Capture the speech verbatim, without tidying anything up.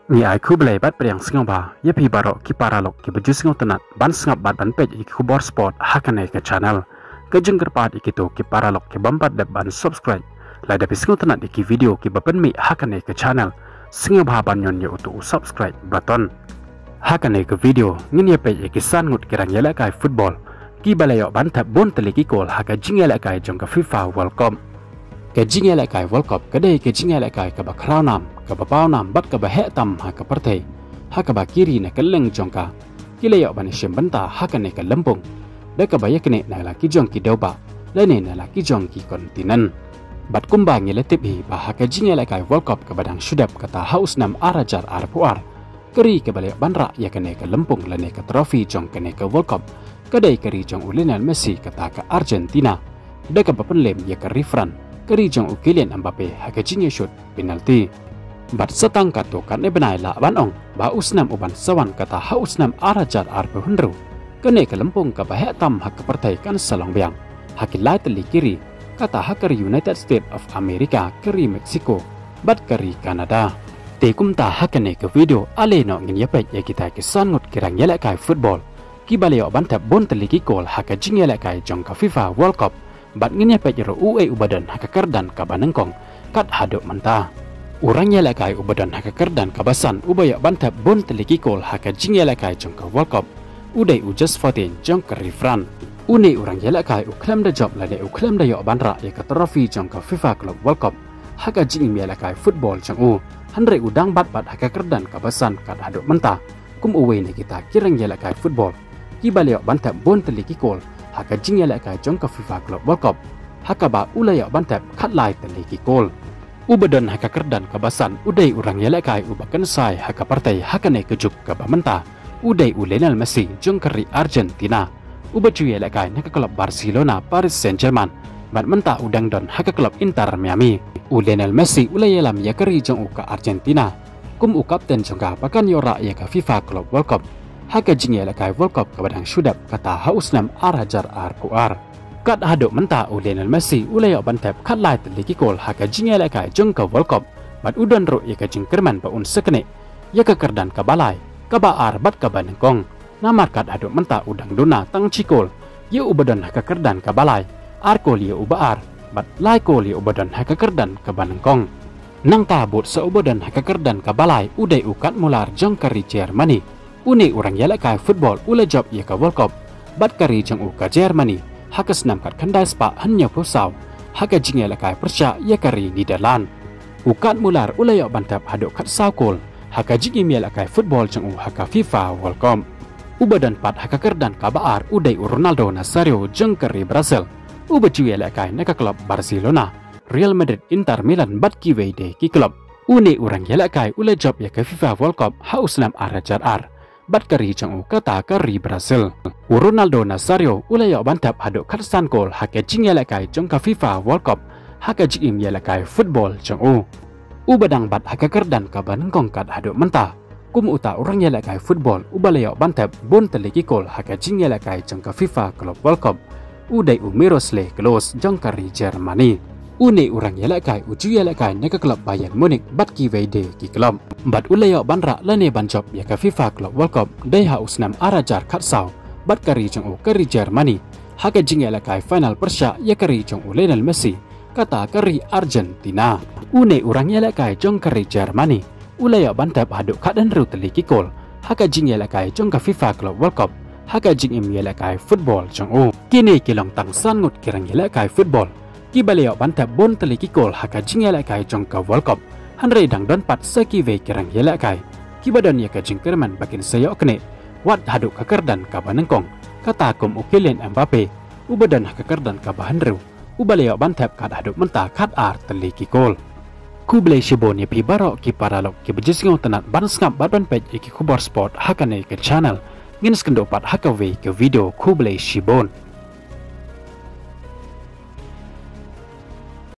Ngi ai khublei bad pdiang sngewbha ïa phi baroh ki paralok kiba ju sngewtynnat ban sngap bad ban peit ïa ki khubor sport ha kane ka channel. Ka jingkyrpad ïa kito ki paralok ki bym pat dep ban subscribe, lada phi sngewtynnat ïa ki video kiba pynmih ha kane ka channel, sngewbha ban ñion ïa uto u subscribe button. Ha kane ka video ngin ïa peit ïa ki san ngut ki rangïalehkai football kiba la ïoh ban thep bun tylli ki kol ha ka jingïalehkai jong ka FIFA World Cup. Ka jingïalehkai World Cup ka dei ka jingïalehkai kaba khraw nam, kaba paw nam bad kaba heh tam ha ka pyrthei, ha kaba ki ri na kylleng jong ka ki la ïoh ban ïashim bynta ha kane ka lympung da kaba ïaknieh na la ki jong ki dewbah lane na la ki jong ki continent. Bad kumba ngi la tip hi ba ha ka jingïalehkai World Cup kaba dang shu dep, kata ha u snem ar hajar arphew ar, ka ri kaba la ïoh ban rah ïa kane ka lympung lane ka trophy jong kane ka World Cup ka dei ka ri jong u Lionel Messi, kata ka Argentina, da kaba pynlem ïa ka ri France, ka ri jong u Kylian Mbappe, ha ka jingïashut penalty. Bad sa tang katto katne bnai lah ban ong ba u snem u ban sa wan, kata ha u snem ar hajar arphew hynriew, kane ka lympung kaba heh tam ha ka pyrthei kan sa long biang ha ki lai tylli ki ri, kata ha ka ri United States of America, ka ri Mexico bad ka ri Canada. Te kumta ha kane ka video ale noh ngin ïa peit ïa kita ki san ngut ki rangïalehkai football kiba la ïoh ban thep bun tylli ki kol ha ka jingïalehkai jong ka FIFA World Cup. Bad ngin ïa peit ruh uei uba don ha ka kyrdan kaba nyngkong kat haduh mynta. U rangïalehkai uba don ha ka kyrdan kaba san uba ïoh ban thep bun tylli ki kol ha ka jingïalehkai jong ka World Cup u dei u Just Fontaine jong ka ri France. Une u rangïalehkai u khlem da jop lane u khlem da ïoh ban rah ïa ka trophy jong ka FIFA Club World Cup ha ka jingim ïalehkai football jong u, hynrei u dang bat bat ha ka kyrdan kaba san kat haduh mynta kum uwei na kita ki rangïalehkai football kiba la ïoh ban thep bun tylli ki kol ha ka jingïalehkai jong ka FIFA Club World Cup, ha kaba u la ïoh ban thep khatlai tylli ki kol. Uba don ha ka kyrdan kaba san u dei u rangïalehkai uba kynsai ha ka pyrthei ha kane ka juk kaba mynta, u dei u Lionel Messi jong ka ri Argentina, uba ju ïalehkai na ka klub Barcelona, Paris Saint-Germain, bad mynta u dang don ha ka klub Inter Miami. U Lionel Messi u la ïalam ïa ka ri jong u ka Argentina kum u kapten jong ka ba kan ïoh rah ïa ka FIFA Club World Cup ha ka jingïalehkai World Cup kaba dang shu dep, kata ha u snem ar hajar arphew ar. Kat haduh mynta u Lionel Messi u la ïoh ban thep khatlai tylli ki kol ha ka jingïalehkai jong ka World Cup, bad u don ruh ïa ka jingkyrmen ba un sa knieh ïa ka kyrdan kaba lai, kaba ar bad kaba nyngkong. Namar kat haduh mynta u dang duna tang shi kol ïa uba don ha ka kyrdan kaba lai, ar kol ïa uba ar, bad lai kol ïa uba don ha ka kyrdan kaba nyngkong. Nangta bud sa uba don ha ka kyrdan kaba lai u dei u Gerd Müller jong ka ri Germany. Une u rangïalehkai football u la jop ïa ka World Cup bad ka ri jong u ka Germany ha ka snem kat khyndai spah hynñiewphew saw ha ka jingïalehkai pyrshah ïa ka ri Netherlands. U Gerd Müller u la ïoh ban thep haduh khatsaw kol ha ka jingim ïalehkai football jong u ha ka FIFA World Cup. Uba don pat ha ka kyrdan kaba ar u dei u Ronaldo Nazario jong ka ri Brazil, uba ju ïalehkai na ka klub Barcelona, Real Madrid, Inter Milan bad kiwei de ki klub. Une u rangïalehkai u la jop ïa ka FIFA World Cup ha u snem ar hajar ar bad ka ri jong u, kata ka ri Brazil. U Ronaldo Nazario u la ïoh ban thep haduh khatsan kol ha ka jingïalehkai jong ka FIFA World Cup ha ka jingim ïalehkai football jong u. Uba dang bat ha ka kyrdan kaba nyngkong kat haduh mynta kum uta u rangïalehkai football uba la ïoh ban thep bun tylli ki kol ha ka jingïalehkai jong ka FIFA Club World Cup u dei u Miroslav Klose jong ka ri Germany. Une u rangïalehkai u ju ïalehkai na ka klub Bayern Munich bad kiwei de ki klub. Bad u la ïoh ban rah lane ban jop ïa ka FIFA Club World Cup dei ha u snem ar hajar khatsaw bad ka ri jong u ka ri Germany ha ka jingïalehkai final pyrshah ïa ka ri jong u Lionel Messi, kata ka ri Argentina. Une u rangïalehkai jong ka ri Germany u la ïoh ban thep haduh khathynriew tylli ki kol ha ka jingïalehkai jong ka FIFA Club World Cup ha ka jingim ïalehkai football jong u. Kine ki long tang san ngut ki rangïalehkai football kiba la ïoh ban thep bun tylli ki kol ha ka jingïalehkai jong ka World Cup. Hynrei dang don pat sa kiwei ki rangïalehkai kiba don ïa ka jingkyrmen ba kin sa ïoh knieh wat haduh ka kyrdan kaba nyngkong, kata kum u Kylian Mbappe uba don ha ka kyrdan kaba hynriew uba la ïoh ban thep kat haduh mynta khatar tylli ki kol. Khublei shibun ïa phi baroh ki paralok kiba ju sngewtynnat ban sngap bad ban peit ïa ki khubor sport ha kane ka channel. Ngin sa ïakynduh pat ha kawei ka video. Khublei shibun.